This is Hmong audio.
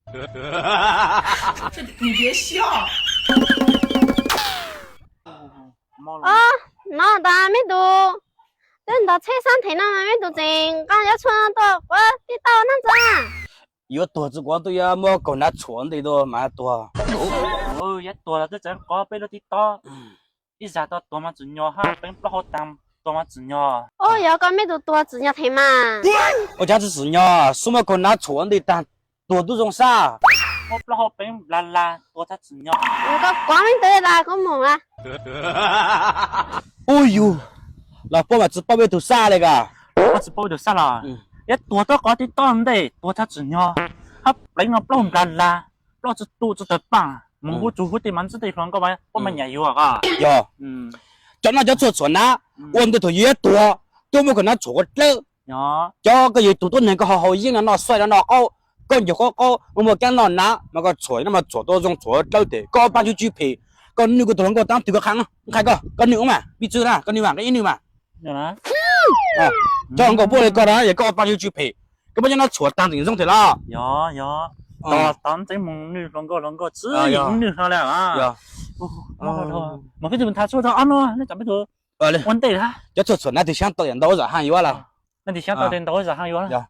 Os, no ntag me tub, twb ntov tsheb sab theem no mas me tub tseem nqa cov tshuaj no tuaj quav TikTok na ntxawm. Yuav tuag tsis quav, twb yuav muab kaus hnav tshuam nti tuaj mas tuag. Yuav tuag los twb tseem quav peb lub TikTok. Ib zag tau tuag mas tsim nyog hab, peev plaub hau tag tuag mas tsim nyog. Ua yog koj me tub tuag tsim nyog theem mas. Ua cas tsis tsim nyog, xub muab kaus hnav tshuam nti tag tuag twb zoo sab. Muab plaub hau peev nplas las tuag tag tsim nyog. Koj quav me ntawd tas koj mus a. Ub yug, los paub mas tsis paub peb tug sab li koj. Koj tsis paub peb tug sab los? Yog tuag tuaj quav TikTok ntej tuag tag tsim nyog, hab pleev no plaub nplas las, plaub tsis tu tsis tawg paaj, mus huv tsuv huv tej mas ntsib tej hluas nkauj puab mas nyam yuav koj. Yog, cov no cov tshuaj tshuam hnav, ua ntej thaum yus yuav tuag, tuaj muab koj hnav tshuam ua dlawb. Cov koj yog tus tuab neeg koj ho haus yeeb no noj xaij no noj qaub, koj ncaug qaub qaub, muaj muaj kaab noj hnav mas koj tshuam no mas tshuam tuaj zoo tshuam dlawb tes koj ob pab tswv tswv phem, koj nwj koj tus hluas nkauj taab twg koj qha, qha koj, koj nwj mas pib tswv na, koj nwj mas koj ib nwj mas. Cov hluas nkauj puab li koj na yog koj ob pab tswv tswv phem, koj muab cov no tshuam taag tseem zoo thiab los? Yog, yog, tos ntxeev moog nwj hluas nkauj, hluas nkauj tsi nwj hlo le. Mas peb tug thav tshuaj tau ob nub, nej tsam peb tug ua ntej hab. Cov tshuaj tshuam hnav tig sab tau ntau zam haaj yuav lawm. Tig sab tau ntau zam haaj yuav lawm.